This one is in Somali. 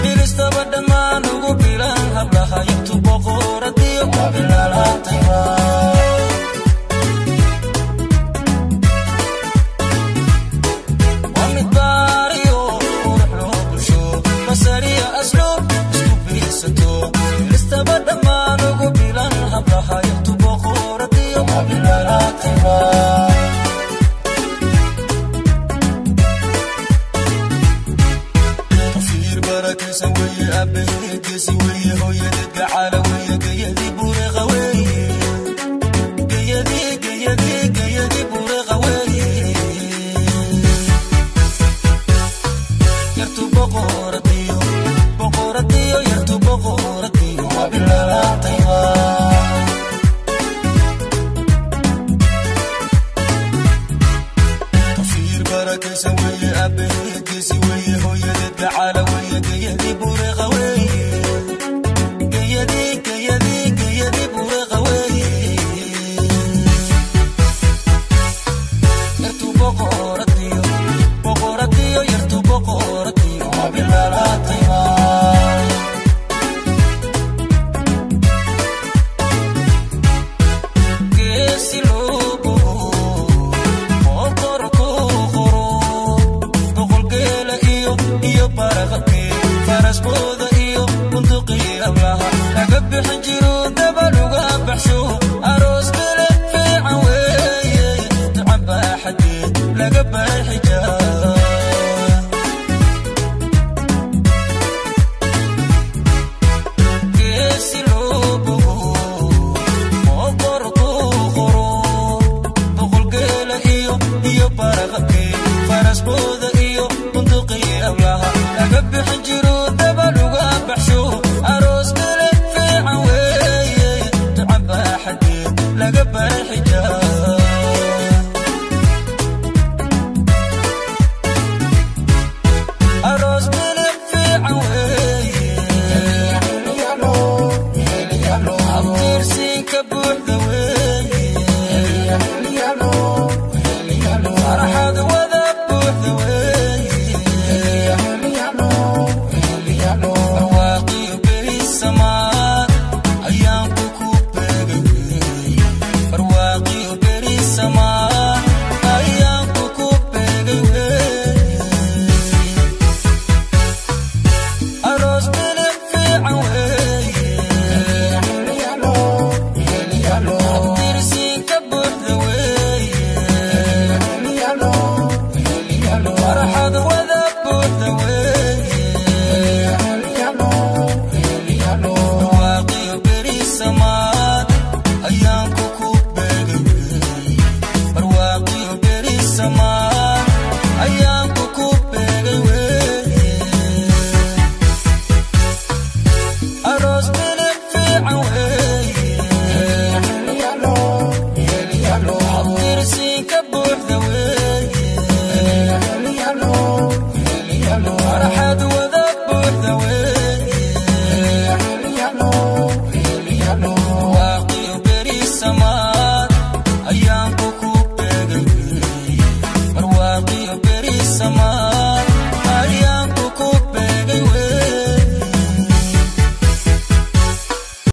Bilistaba dhammaan ugu bilan hablaha yartu boqoradiyo wabilalaatayba. Waa mid baariyo qurux loo bulsho, basariya asluub isku biirsato. Bilistaba dhammaan ugu bilan hablaha yartu boqoradiyo wabilalaatayba. Tafiir barakaysan weeye, aabbaheed geesi weeye, hooyadeed gacaala weeye, gayadii bureeqa weeye, gayadii gayadii gayadii bureeqa weeye. Yartu boqoradiyo boqoradiyo, yartu boqoradiyo wabilalaatayba. Tafiir barakaysan weeye, aabbaheed geesi weeye, hooyadeed gacaala weeye, gayadii bureeqa weeye, gayadii gayadii gayadii bureeqa weeye. Yartu boqoradiyo boqoradiyo, yartu boqoradiyo wabilalaatayba. Geesi loo bogo boqor ku qoro, boqolgeela iyo baraqabkee, faraskooda iyo bunduqii hablaha laga bixin jiro, dabaluga baxsho. Aroos bele fiican weeye, duca baaxadeed laga baray xijaab. Geesi loo bogo boqor ku qoro, boqolgeela iyo baraqabkee, faraskooda iyo bunduqii hablaha laga bixin jiro, dabaluga baxsho. Aroos bele fiican weeye, duca baaxadeed laga baray xijaab. Aroos bele fiican weeye, abtiirsiinka buuxda